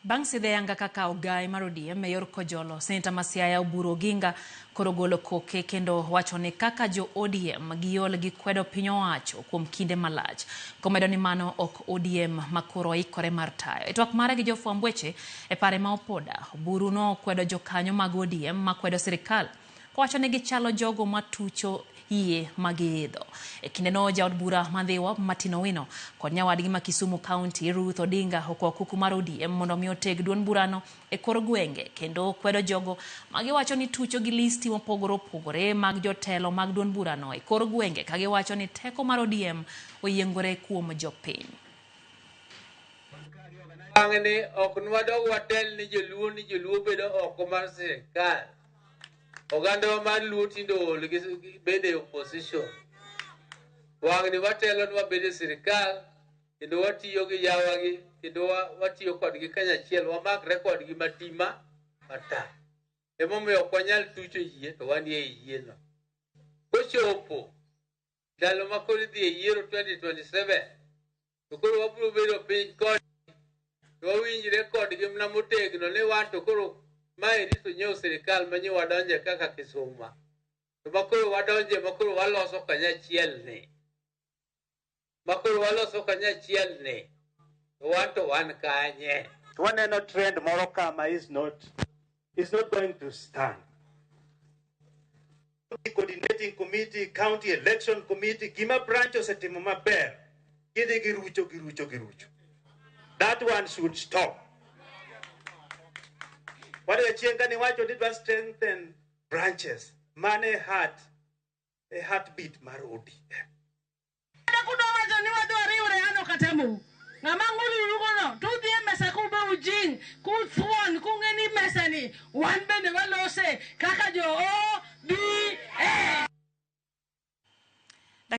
Bang' sidhe yanga kaka ogai mar ODM e yor kojolo, Seneta ma Siaya Oburu Oginga koro golo koke kendo wacho ni kaka jo ODM giol gi kwedo piny owacho kuom kinde malach. Komedo ni mano ok ODM ma koro oikore mar tayo. E twak mare gi jofwamb weche e pare ma Opoda, Oburu nokwedo jokanyo mag ODM makwedo sirikal kowacho ni gichalo jogo matucho yie ma giidho. E kindeno jaod bura ma Ndhiwa Martin Owino kod nyawadgi ma Kisumu County Ruth Odinga okwa kuku mar ODM mondo mi oteg duond burano e kor gwenge kendo kwedo jogo ma giwacho ni tucho gi listi mopogore opogore mag jotelo mag duond burano e kor gwenge ka giwacho ni teko mar ODM oyiengore kuom jopiny. Bang'ni ok nwadog watel ni joluo ni joluo bedo oko mar sirikal. Ogandawa mar luo tinde ool gi bedo e opposition. Wang'ni watelo ni wabedo e sirikal kendo watiyo gi yawagi kendo watiyo kodgi kanyachiel wamakre kodgi matima mata. Emomiyo ok wanyal tucho yie to wanie ei yieno. Kochopo ndalo ma koro idhi e yiero 2027 to koro wabiro bedo piny kod to wawinjre kodgi mana motegno ni wan to koro maeri to nyiewo sirikal ma nyo wadonje kaka Kisuma to ma koro wadonje ma koro waloso kanyachiel ni ma koro waloso kanyachiel ni to wan to wan kanye. To waneno trend moro kama is not going to stand. Coordinating committee, county election committee, gima branch osetimo maber, gidhi girucho, girucho, girucho. That one should stop. Wadwa chieng' kane iwacho ni dwa strengthen branches, mano e heart, e heartbeat mar ODM. Kudwa wacho ni wadwa riwre an ok atamou. Ng'ama ng'urirugono to udhi e mesa kube ujing' kuthuon kung'e ni mesa ni wan bende walose kaka jo